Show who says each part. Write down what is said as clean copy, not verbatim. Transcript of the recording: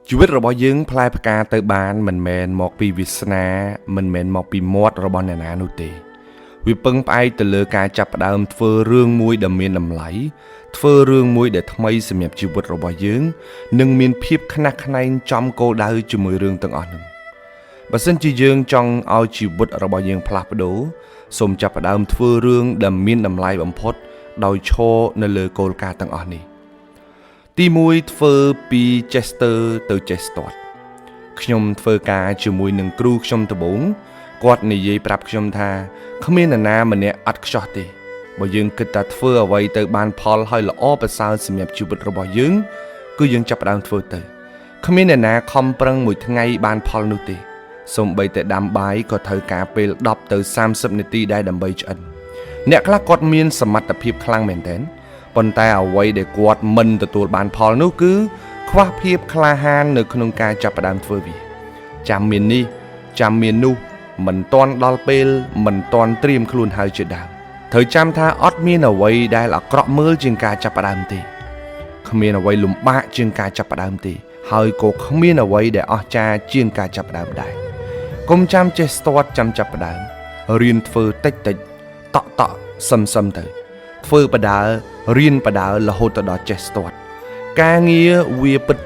Speaker 1: ជីវិតរបស់យើងផ្លែផ្កាទៅបានមិនមែនមកពីវាសនាមិនមែនមកពីមាត់របស់អ្នកណានោះទេវាពឹងផ្អែកទៅលើការចាប់ផ្ដើមធ្វើរឿងមួយដែលមានតម្លៃធ្វើរឿងមួយដែលថ្មីសម្រាប់ជីវិតរបស់យើងនិងមានភាពខ្នះខ្នែងចំគោលដៅជាមួយរឿងទាំងអស់នោះបើសិនជាយើងចង់ឲ្យជីវិតរបស់យើងផ្លាស់ប្ដូរសូមចាប់ផ្ដើមធ្វើរឿងដែលមានតម្លៃបំផុតដោយឈរនៅលើគោលការណ៍ទាំងអស់នេះ ទី1ធ្វើពី ចេះស្ទើរ ទៅចេះស្ទាត់ខ្ញុំធ្វើការជាមួយនឹងគ្រូខ្ញុំដំបូងគាត់និយាយប្រាប់ខ្ញុំថាគ្មាននរណាម្នាក់អត់ខ្ចោះទេបើយើងគិតថាធ្វើអ្វីទៅបានផលហើយល្អប្រសើរសម្រាប់ជីវិតរបស់យើងគឺយើងចាប់ផ្ដើមធ្វើទៅគ្មានអ្នកណាខំប្រឹងមួយថ្ងៃបានផលនោះទេសូម្បីតែដាំបាយក៏ត្រូវការពេល10ទៅ30នាទីដែរដើម្បីឆ្អិនអ្នកខ្លះគាត់មានសមត្ថភាពខ្លាំងមែនទែនប៉ុន្តែអ្វីដែលគាត់មិនទទួលបានផលនោះគឺខ្វះភាពក្លាហាននៅក្នុងការចាប់ផ្ដើមធ្វើវាចាំមាននេះចាំមាននោះមិនទាន់ដល់ពេលមិនទាន់ត្រៀមខ្លួនហើយជាដើមត្រូវចាំថាអត់មានអ្វីដែលអាក្រក់មើលជាងការចាប់ផ្ដើមទេគ្មានអ្វីលំបាកជាងការចាប់ផ្ដើមទេហើយក៏គ្មានអ្វីដែលអស្ចារ្យជាងការចាប់ផ្ដើមដែរកុំចាំចេះស្ទាត់ចាំចាប់ផ្ដើមរៀនធ្វើតិចតិចតក់តក់សឹមសឹមទៅធ្វើបដើរៀនបដើរហូតទៅដល់ចេះស្ទាត់ការងារវាពិត